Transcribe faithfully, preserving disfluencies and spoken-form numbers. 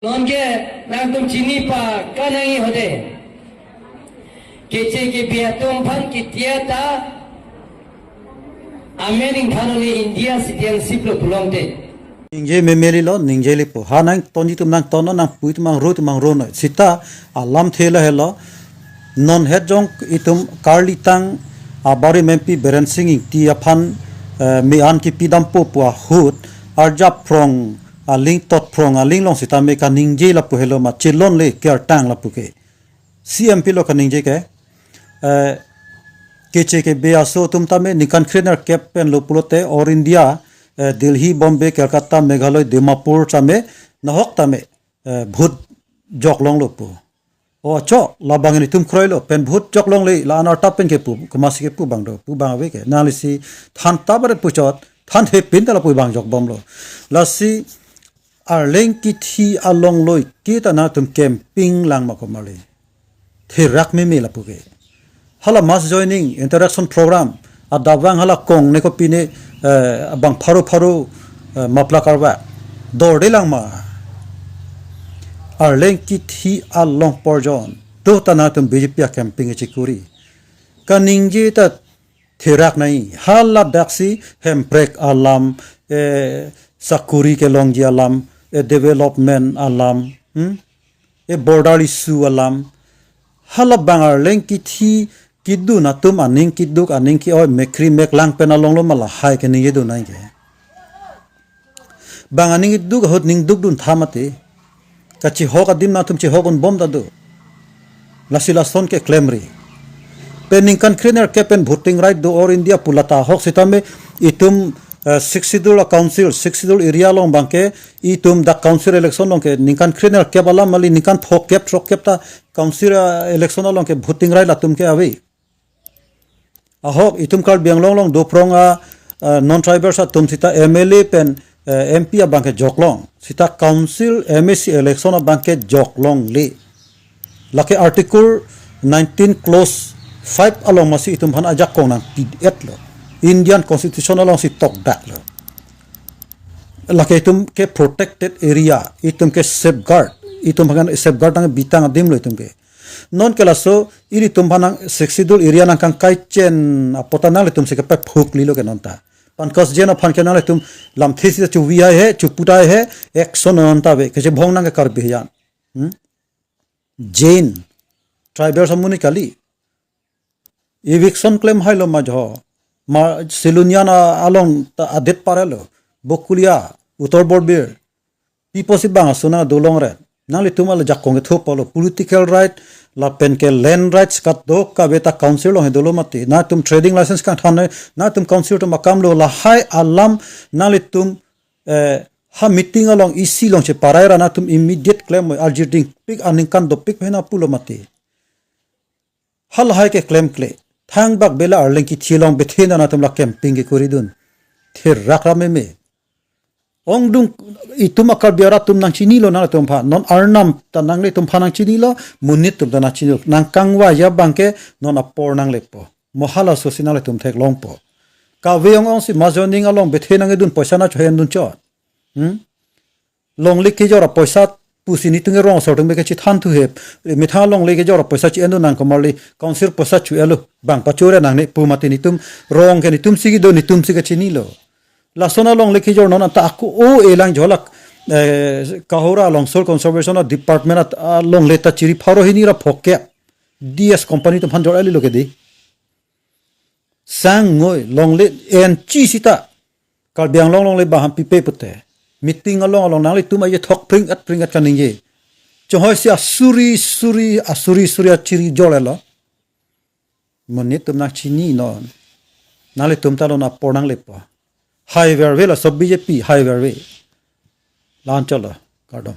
Nonke nangtum chini pa kanang i hode. Keche kebe atum aphan ketia ta amen ingthan le India citizenship lo pulote. Ningje memeli lo, ningje lipo. Ha nangtonji atum nangton non, nangpui atum nangro atum nangro non. Sita alamthe lahelo. Non het jong itum karlitang abarim M P Biren Singh Ingti aphan, eh, me-an kipidampo pu ahut arjap phrong aling tot phrong aling along sitame kaningje lapu helo ma chelonle kertang lapu ke. C M P lo kaningje ke, eh, keche kebe aso atum tame ningkan krenerkep pen lo pulote All India, eh, Delhi, Bombay, Kolkata, Meghalaya, Dimapur tame nahok tame, eh, vote joklonglo pu. O cho, labang ilitum kroilo, pen vote joklongle, la anarta pen kepu, kemasi kepu abang do, pu abang ave ke. Nanglisi than ta baret puchot, than thepin ta lapu abang jokbomlo. Lasi Arleng kithi along loi kita nangtum camping lang ma komarli. Therak meme lapu ke. Hala mass joining, interaction program, adap vang hala kong ne kopine, eh, abang pharo pharo, eh, mapla karva. Dorde lang ma. Arleng kithi along porjon. Tu ta nangtum B J P a camping chikuri. Kaningje ta therak nai. Hala daksi hemprek alam, eh, sakuri kelongji alam, eh, development alam, hmm? Eh, border issue alam. Hala bang Arleng kithi kedun atum aning keduk aning ke-oi mekri meklang pen along lo ma lahai keningje dun nai ke. Bang aning duk ahut ning dukdun tha mati. Kachihok adim nangtum chihok unbom ta do. Lasi lason ke klemri. Pen ningkan krenerkep pen voting right do All India pu lata ahok sitame itum, eh, Sixth Schedule a council, Sixth Schedule area along abangke itum dak council election along ke ningkan krenerkep alam mali ningkan phokep throkkep ta council, eh, election along ke voting right latum ke ave. Ahok itum Karbi Anglong along do phrong a, eh, non-tribals atum sita M L A pen, eh, M P abangke joklong. Sita council M A C election abangke joklongle. Lake article nineteen clause five along masi itum aphan ajakong nangpi-et lo. Indian Constitution alongsi tokdak lo. Lake itum ke protected area, itum ke safeguard, itum aphan safeguard nang bitang adim lo itum ke. Nonke laso ilitum aphan nang Sixth Schedule area nangkangkai chen apot ta nanglitum si kepaphukli lo ke nonta. Pankaj Jain aphan ke nanglitum lamthe si chuvi hai he, chuputai he, action nonta ave, kechebhong nang ke Karbi ayan. Hmm? Jain. Tribal amonit kali. Eviction klem hailo ma jo. Ma Silonijan a-, along ta adet parelo. Bokulia, Uttar Borbil. Pi apotsi bang aso nang dolongret. Nanglitum ala jakong ketho polo. Political right, lapen ke land rights kadokave ta council along he dolo mati. Nangtum trading license kangthan, nangtum council atum akam lo lahai alam nanglitum, eh, ha meeting along isi along cheparai ra nangtum immediate klem arjir dingpik aningkan dopik hena pulo mati. Halahai ke klemkle. Thangbak bela Arleng kithi along bethe nangtum la camping kekuridun. Therak ra meme. Ongdung itum a Karbi arat atum nangchinilo nanglitum aphan. Non arnam ta nanglitum aphan nangchinilo, monit atum ta nangchinilo. Nangkangvai abangke non apor nanglepo. Mo halaso si nanglitum theklongpo. Kave ong ongsi mass joining along bethe nangkedun poisa nangchohendun chot. Hmm? Longle kejor apoisa pusi netum ke rong asor atum ke chethanthu he. Methang longle kejor apoisa chi-endun nang komarli council poisa chu-elo. Bang pachore nangne pu mati netum rong ke netumsi kedo netumsi kachinilo. Lason alongle kejor non anta ako o elang jolak, eh, Kohora along Soil Conservation a department at, alongle ta chiri pharo hini ra phokep. D S company atum aphan jor-eli lo ke di. Sang ngoi longle enchi sita. Karbi Anglong longle bang ham pipe pute. Meeting along along nanglitum aje thok pringat pringat kaningje. Chonghoi si asuri suri asuri suri achiri jor-elo. Monit atum nangchini non. Nanglitum ta non apor nanglepo. Hai verve laso B J P hai verve. La-an cholo. Kardom.